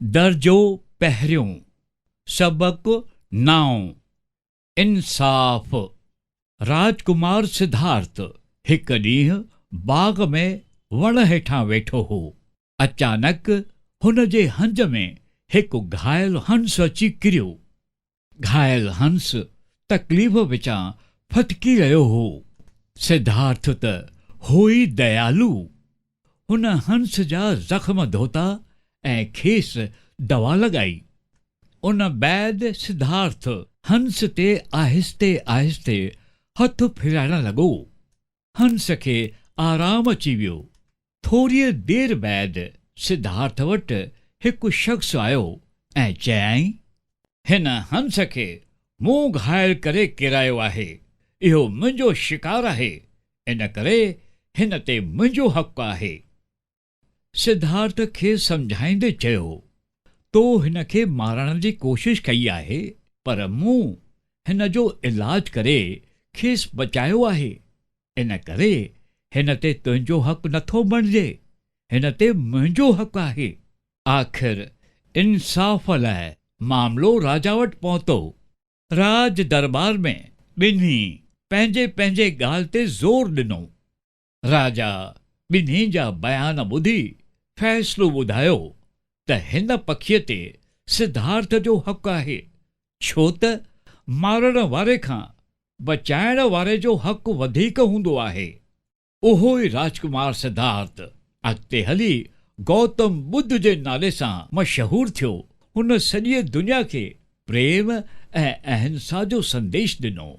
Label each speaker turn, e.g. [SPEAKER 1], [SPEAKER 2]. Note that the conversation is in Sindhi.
[SPEAKER 1] درجو پهريون، سبق نائون، انصاف، راجڪمار سڌارٿ هڪ ڏينهن باغ ۾ وڻ هيٺان ويٺو هو. اچانڪ هن جي هنج ۾ هڪ گهايل هنس اچي ڪريو. گهايل هنس تڪليف وچان ڦٿڪي رهيو هو. سڌارٿ ته هو ئي ديالو. هن هنس جا زخم ڌوتا ۽ کيس دوا لڳائي. ان بعد سڌارٿ هنس تي آهستي آهستي هٿ ڦيرائڻ لڳو. هنس کي آرام اچي ويو. ٿوريء دير بعد سڌارٿ وٽ هڪ شخص آيو ۽ چيائين. هن هنس کي مون گهايل ڪري ڪيرايو آهي. اهو منهنجو شڪار آهي، ان ڪري هن تي منهنجو حق آهي. سڌارٿ کيس سمجهائيندي چيو، تو هن کي مارڻ جي ڪوشش ڪئي آهي، پر مون هن جو علاج ڪري کيس بچايو آهي. ان ڪري هن تي تنهنجو حق نٿو بڻجي، هن تي منهنجو حق آهي. آخر انصاف لاء معاملو راجا وٽ پهتو. راڄ درٻار ۾ ٻنهي پنهنجي پنهنجي ڳالهه تي زور ڏنو. راجا ٻنهي جا بيان ٻڌي فيصلو ٻڌايو ته هن پکيء تي سڌارٿ جو حق آهي، ڇو ته مارڻ واري کان بچائڻ واري جو حق وڌيڪ هوندو آهي. اهو ئي راجڪمار سڌارٿ اڳتي هلي گوتم ٻڌ جي نالي سان مشهور ٿيو. هن سڄيء دنيا کي پريم ۽ اهنسا جو سنديش ڏنو.